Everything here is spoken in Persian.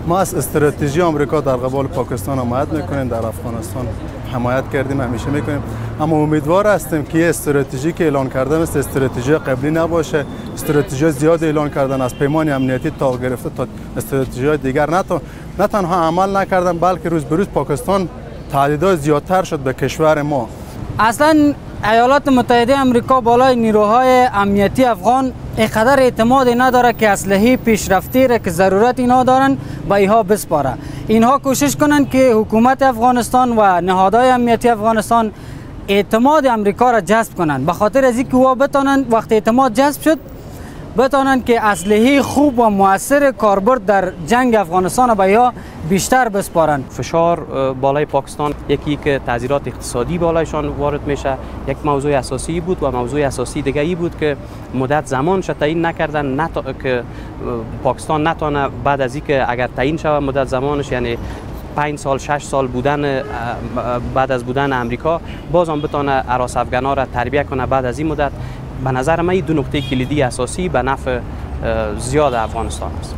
ما از استراتژی آمریکا در قبال پاکستان حمایت میکنیم، در افغانستان حمایت کردیم، همیشه میکنیم، اما امیدوار هستیم که استراتژی که اعلان کرده مثل استراتژی قبلی نباشه. استراتژی زیاد اعلان کردن، از پیمان امنیتی تا گرفته تا استراتژی دیگر، نه تنها عمل نکردن بلکه روز به روز پاکستان تهدیدات زیادتر شد به کشور ما. اصلا ایالات متحده امریکا بالای نیروهای امنیتی افغان اینقدر اعتماد نداره که اسلحه پیشرفته را که ضرورت اینا دارن به اینها بسپاره. اینها کوشش کنند که حکومت افغانستان و نهادهای امنیتی افغانستان اعتماد امریکا را جذب کنند، به خاطر از اینکه او بتانند وقت اعتماد جذب شد بتانند که اسلحه خوب و مؤثر کاربرد در جنگ افغانستان به یا بیشتر بسپارند. فشار بالای پاکستان، یکی که تعزیرات اقتصادی بالایشان وارد میشه، یک موضوع اساسی بود و موضوع اساسی دیگه ای بود که مدت زمانش تعیین نکردن، نه که پاکستان نتونه بعد از اینکه اگر تعیین شود مدت زمانش، یعنی 5 سال 6 سال بودن بعد از بودن امریکا، باز هم بتونه هراس افغان‌ها را تربیه کنه بعد از این مدت. به نظر من این دو نکته کلیدی اساسی به نفع زیاد افغانستان است.